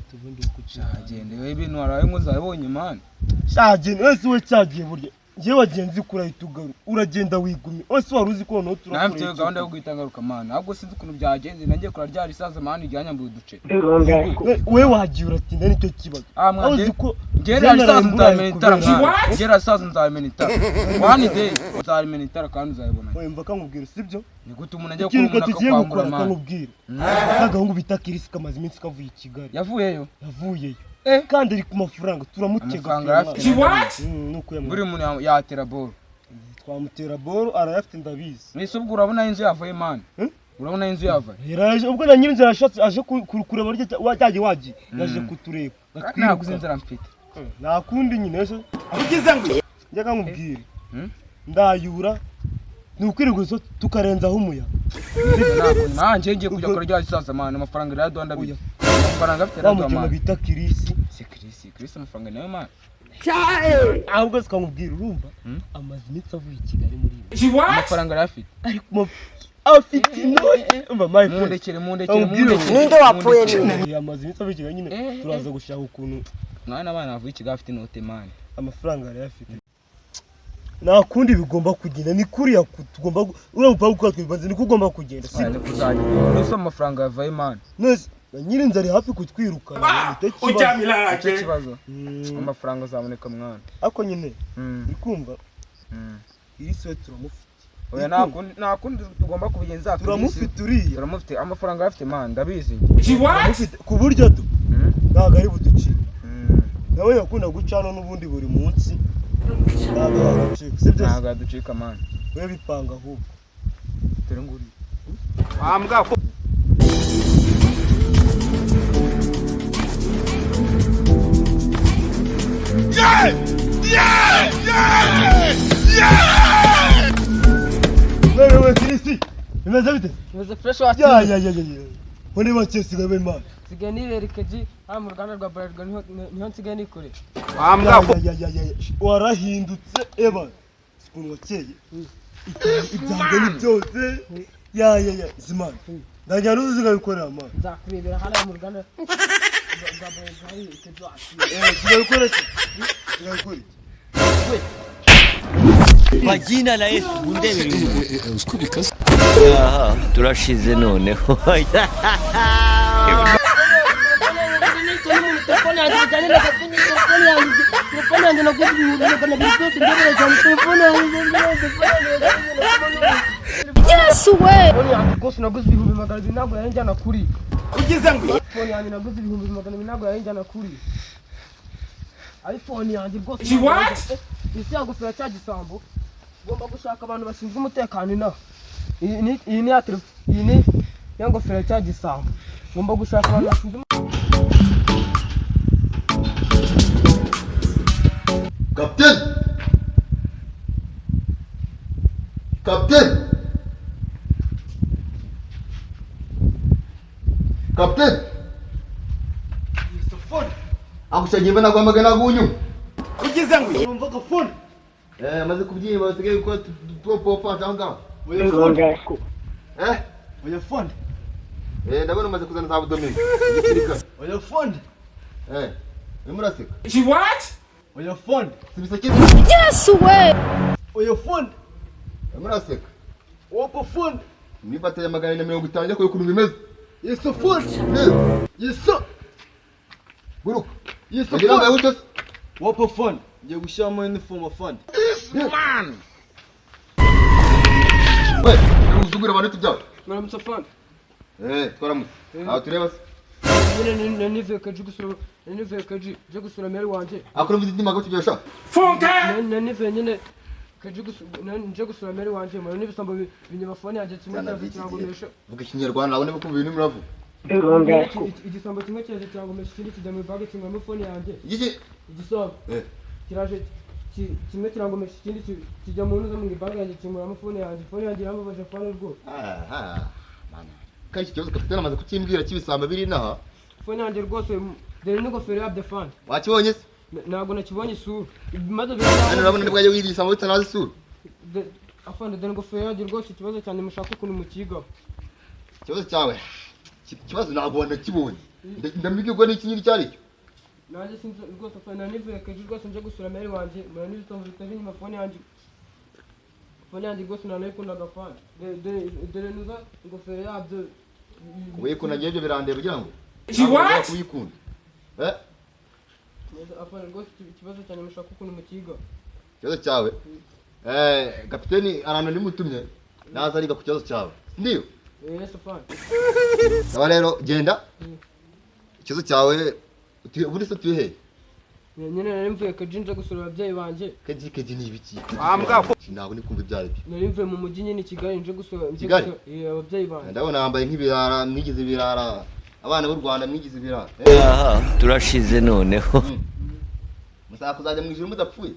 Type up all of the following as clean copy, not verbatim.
Bite ubundi kuki? Agende we, ibintu waraye ngo uzabibonye, man. Cyagenda wese we, cyagiye burya. Njyewe wagenze kurahita ugaruka, uragenda wigumye wese, wari uzi ko noneho Nawe mfite turakoreye. gahunda yo guhita ngaruka, man. Ahubwo sinzi ukuntu byagenze, nagiye kura rya risaza, man, ryanyambuye uduce. We wagiye uratinda, nicyo kibazo. Ah, aho mwagiye uzi ko Ngera risaza mburaye nzamena itara, kubera- mwana. Ngera risaza nzamena itara. One day nzamena itara kandi uzabibona. Oya, mva kamubwira, sibyo? Ni gute umuntu ajya Ikintu kuri ko umuntu tugiye akakwambura, gukora, man? kamubwira, kagahungu bita Kirisi kamaze iminsi kavuye i Kigali. Yavuyeyo? Yavuyeyo. Eh. Kandi ari ku mafaranga, turamutega. Amafaranga arafite. Nuko Buri muntu yatera boro. Twamutera boro, arayafite, ndabizi. Mwese ubwo urabona inzu yavaye, man? Hmm? Urabona inzu yavaye? Yaraje ubwo na nyir'inzu yashatse aje kureba rya wajyaye wagiye, yaje kutureba. Ntabwo uzi inzara mfite. Nta kundi nyine ese. Njya kamubwira. Hmm? Ndayura ni ukwirirwa tukarenzaho umuyaga. Ntabwo nanjye ngiye kujya kure rya risaza, man. Amafaranga irayaduha, ndabizi. Amafaranga afite Wa irayaduha, mugema man. bita Kirisi. Si Kirisi, Kirisi amafaranga nayo, man. Ahubwo sikamubwira, urumva? Hmm? Amaze iminsi avuye i Kigali muri ibi. Amafaranga arayafite. Ari ku afite inoti, umva, my friend. Mundekere, mundekere, Amubwire. mundekere. Ninde wapfuye? Mundekere. Amaze iminsi avuye i Kigali nyine. Turaza gushaka ukuntu. Mwana, abana bavuye i Kigali afite inote, man. Amafaranga arayafite, nta kundi bigomba kugenda, ni kuriya tugomba uriya mupangu uko twibanze niko ugomba kugenda, si? Ni kuzagenda nuse amafaranga yavaye, man. Nese na nyir'inzu ari hafi kutwirukana, nicyo kibazo. Icyo kibazo, amafaranga azaboneka, mwana. Ariko nyine uri kumva? Iri siwe turamufite. Oya, nta kundi, nta kundi tugomba kubigenza. Turamufite uriya. Turamufite, amafaranga arafite, man, ndabizi. Turamufite ku buryo ntabwo ari buducike. Nawe yakunda guca hano n'ubundi buri munsi, ntabwo yaducika, si byo se? Ntabwo yaducika, man. We bipanga ahubwo. Dore nguriya. Wewe we Kirisi, bimeze bite? Meze fresh. Ya. Watinze. Ya ya ya ya, muri make sigaye be, man. Nsigaye nibera ikeji hano mu ruganda rwa Bralirwa, niho nsigaye nikorera. Ya ya ya ya ya, warahindutse eba, ukuntu wakeye, ibyango ni byose. Ya ya ya, zimana ndagira n'uzi ukabikorera, man. Nzakurebera hano mu ruganda rwa Bralirwa hari ikeji watinze. Eh, sigaye ukora se, sigaye ukora iki? Kwa jina la Yesu undebe. Aha, turashize noneho. Telefone yanjye bijyanye na telefone yanjye, telefone yanjye naguze 200,000 byose byerekana telefone yanjye, telefone yanjye. Yesu we! Telefone yanjye rwose naguze 200,000 ntabwo yari njyana kuri. Telefone yanjye naguze 200,000 ntabwo yari njyana kuri. iPhone yanjye rwose. Isi yagufira cya gisambo. Ugomba gushaka abantu bashinzwe umutekano inaha. Iyi ni ya telefone, iyi ni ya ngofero ya cya gisambo. Ugomba gushaka abantu bashinzwe. Captain! Captain! Captain! Agushagiye naguhamagara nagunyuma. Urumva gafone? Eh, amaze kubyimba, basigaye gukora tupopopa aho ngaho. Oya phone. Eh? Oya phone. Eh, ndabona umaze kuzana za budomini. Igisirikare. Oya phone. Eh, urimo uraseka. Oya phone. Si biseke. Yesu we! Oya phone. Urimo uraseka. Wopo phone. Niba ateye 450 njya kureba ukuntu bimeze. Yesu phone. Eh, Yesu. guruka. Yesu Wagira ngo phone. gute se? Wopo phone. Ngiye gushyiramo uniform, phone. We, uzugura abantu tujya. Muramutse, phone. Eh, twaramutse. Aho tureba se. Nyine nanivuye keji gusura, nanivuye keji je gusura meri wanje. Akora mvuze indimi hagati byasha. Nanivuye nyine keji gusura, nje gusura meri wanje, mura n'ibisambo binyuma phone yanjye, kimwe cyaje kirangomesha. Vuga Ikinyarwanda nabone ko ibintu muravuga. Igisambo kimwe cyaje kirangomesha, ikindi kijya mu ibage kinywamo phone yanjye. Igiki? Igisambo kiraje kimwe kirangomesha, ikindi kijya mu ntuza mu ibage yanjye kinywamo phone yanjye. Phone yanjye irambabaje, phone rwose. Aha. Mana. Kandi iki kibazo kapitani amaze kukimbwira cy'ibisamba biri inaha. Phone yanjye rwose, dore n'ingofero yabyo, phone. Wakibonye se? Ntabwo nakibonye isura maze. Hano urabona nibwo ajya wiga igisambo bitanazi isura. Afande, dore ingofero yanjye rwose. Ikibazo cyane, mushaka ukuntu mukigaho. Ikibazo cyawe. Iki kibazo ntabwo wanakibonye. Ndamubwirwa n'iki nyiri icyo ari cyo. Nanjye sinzi rwose afande, nari nivuye keji rwose nje gusura meri wanjye, mura n'ibisambo bitari inyuma phone yanjye. Phone yanjye rwose nanayikundaga afande. Dore nuza ingofero yabyo. Kuyikunda ngewe ibyo birandeba ugira ngo. Ntabwo kuyikunda. Eh? Afande rwose ikibazo cyanjye mushaka ukuntu mukiga. Ikibazo cyawe? Kapiteni arantu nimutumye naza ariga ku kibazo cyawe. Ndiyo? Yes afande. Saba rero genda. Ikibazo cyawe ubundi se utuye he? Nyine nari mvuye keji nje gusura ababyeyi banjye. Keji keji ni ibiki? Ntabwo ndi kumva ibyo ari byo. Nari mvuye mu mujyi nyine i Kigali nje gusura Kigali? Ababyeyi banjye. Ndabona wambaye nk'ibirara, mwigize ibirara. Abana b'u Rwanda mwigize ibirara. Aha turashize noneho. Musaba kuzajya mu ijuru mudapfuye.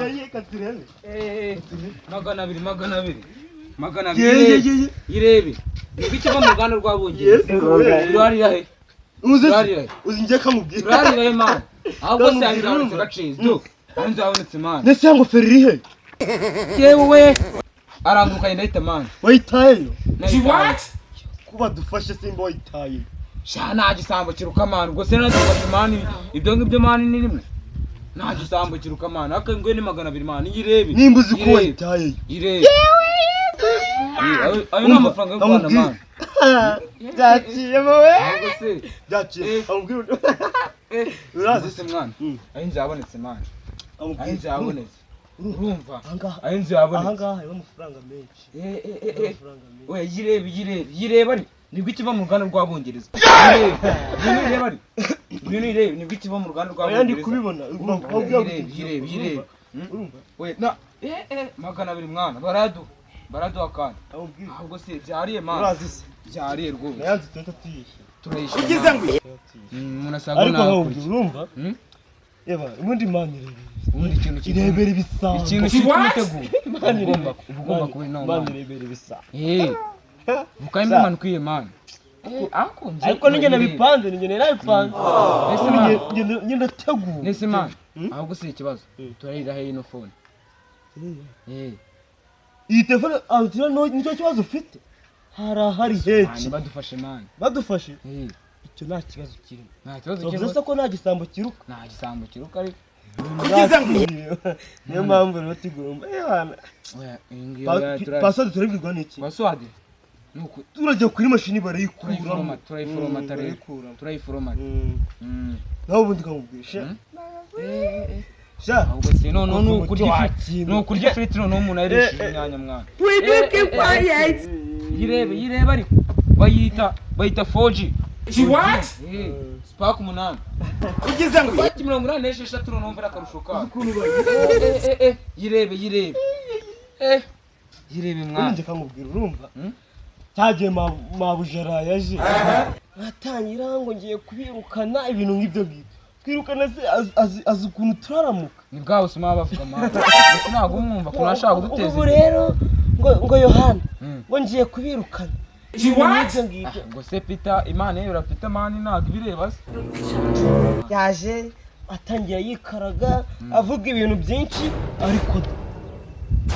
Yeye katirebe. 200 200 200. Yeye yeye. Irebe nibwo ikiva mu ruganda rw'Abongereza. Urarira he? Uzi Urarira he? uzi ngiye kamubwira. Urarira he man? Ahubwo se Ndamubwira, yanzabonetse urumva? gacizi do yanzabonetse man. Nese ya ngofero iri he? Yewe arangurukanye ndahita man. Wayitayeyo? What? Kuba dufashe simba wayitaye. Sha nta gisambo kiruka man, ubwo se nadufashe man, ibyo ngibyo man ni rimwe. Nta gisambo kiruka man, ariko ngwe ni 200 man, yirebe. Nimba uzi ko wayitayeyo. Irebe. Yewe ayo ni amafaranga y'u Rwanda man. Byaciyemo we. Ahubwo se Byaciye. Amubwira. urazi se mwana, ayo inzu yabonetse man, ayo inzu Amubwira. yabonetse. Urumva? Ahangaha. Ayo inzu yabonetse. Ahangaha harimo amafaranga menshi. Amafaranga menshi. We yirebe yirebe yirebe ari nibwo ikiva mu ruganda rw'Abongereza. Yirebe yirebe ari ngwino irebe nibwo ikiva mu ruganda Oya ndi rw'Abongereza. kubibona. Urumva? Yirebe yirebe. Urumva? We na 200 mwana, baraduha baraduha kandi. Amubwira. Ahubwo se byariye man. Urazi se. Byariye rwose. Nayanze tuhita tuyishyura. Turayishyura. Umuntu asanga Ariko nta nkabubwira urumva? Hmm? Eba ubundi Imana irebera. Ubundi ikintu cyitwa Irebera ibisambo. ikintu cyitwa umuteguro. Uba ugomba kuba inama. Imana irebera ibisambo. Bukayemo impanuka iye man. Ariko nje Ariko ninjye nabipanze, ninjye narabipanze. Ese Ubu man. njye ndategura. Nese man. Ahubwo si ikibazo. Turarira he ino phone? Iyi telefone aho nicyo kibazo ufite. Harahari henshi. Badufashe man. Badufashe? Icyo nta kibazo kirimo. Nta kibazo Bavuze kirimo. se ko nta gisambo kiruka? Nta gisambo kiruka ariko. Niyo mpamvu rero tugomba. Oya, iyi ngiyi oya, turarira. Password turabwirwa n'iki? Password? Nuko turajya kuri mashini barayikuramo. Turayiforomata rero. Turayiforomata. Nawe ubundi ukamubwira sha. Sha. Ahubwo se none Ukoze ni umuti ukurya wakira. ni ukurya ifiriti noneho umuntu ayirishije imyanya mwana. We do keep quiet. Yirebe yirebe ariko bayita 4G. What? Spark 8. Ugize ngo 86 noneho mvura akarusho kayo. Yirebe yirebe. Yirebe mwana. Ubundi kamubwira urumva? Cyagiye mabujara yaje. Atangira ngo ngiye kubirukana ibintu nk'ibyo ngibyo. Twirukana se azi ukuntu turaramuka. Ni bwa busuma bavuga mwana. Gusa ntabwo umwumva ukuntu ashaka kuduteza Ubu rero ngo Yohana ngo ngiye kubirukana. What? Ngo se Peter Imana yebera Peter mani ntabwo ibireba se. Yaje atangira yikaraga avuga ibintu byinshi ariko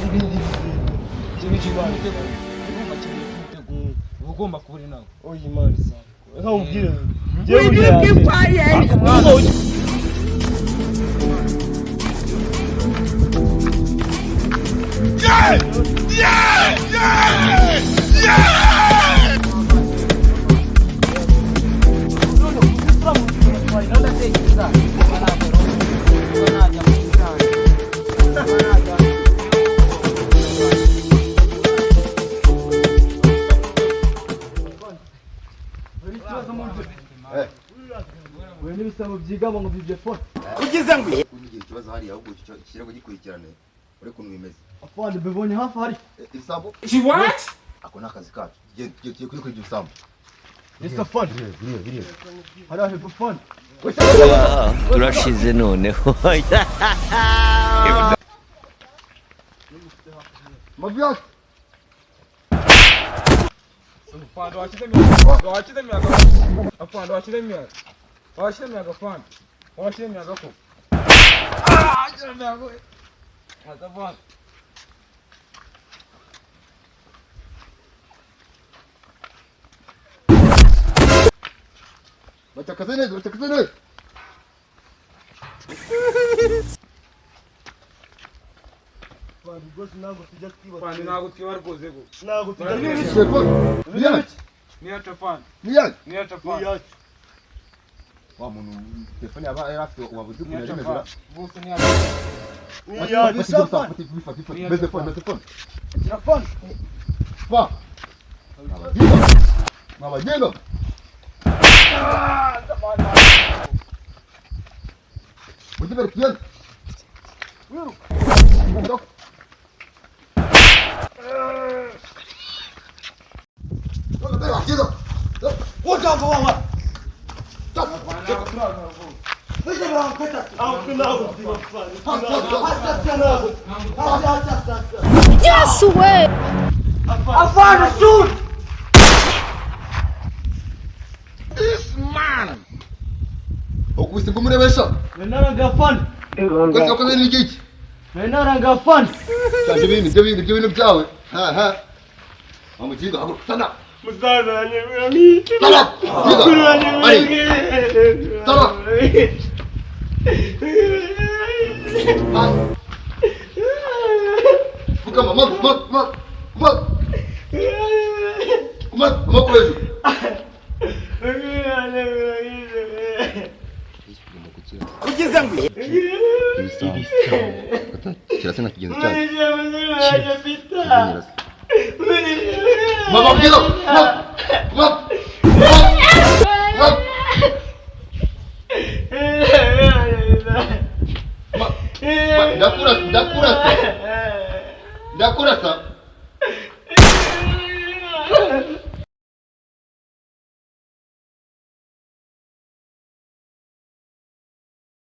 n'ibindi bizera. Ikintu cy'umuteguro. Uba ugomba kuba uri nawe. Oya Imana izabikora. Reka nkubwire. We do keep quiet. We n'ibisabo byigamba ngo bibye phone. Ugize ngo ugira ikibazo hariya ahubwo ikirego gikurikirane uri kuntu bimeze. Afande bibonye hafi hari. Ibisambo? What? Ako ni akazi kacu. Tugiye kuri ibyo bisambo. Yes afande. Biriya. Hari hafi phone. Aha turashize noneho. Mavias. Afande washyizemo imiyaga. Afande washyizemo imiyaga. Afande washyizemo imiyaga. Washyiramo agafanta. Washyiramo agako. Agafanta. Batakaze neza, batakaze neza. Abantu rwose ntabwo tujya twiba. Fanta ntabwo twiba rwose go. Ntabwo tujya twiba. Telefone niyanyu, Niyacu fanta. niyanyu. Niyacu fanta. Iyacu. Wa muntu telefone yaba yari afite wabuze ukuntu Niyacu yari imeze. fanta. Bose niyacu. Iyacu. Meze phone, meze phone. Telefone. Pa. Mwabajinga. Mwabajinga. Mujye imbere tugende. Wiruka. Yesu we! Afande shoot! Ukubise ngo umurebesha. Naranga afande. Kwese wakoze n'iki iki? Naranga afande. Cyanje ibintu, ibyo bintu, ibyo bintu byawe. Ha ha. Wa mujinga, haguruka sana. Musaza yanyemera nk'iki. Sana. Jinga. Ari. Sana. Hasi. Pfukama, mavi, mavi, mavi. Mavi. Mavi, amaboko hejuru. Kirasa nka kigenzi cyacu. Mama, bwira. Mama. Mama. Mama. Ndakurasa, ndakurasa. Ndakurasa.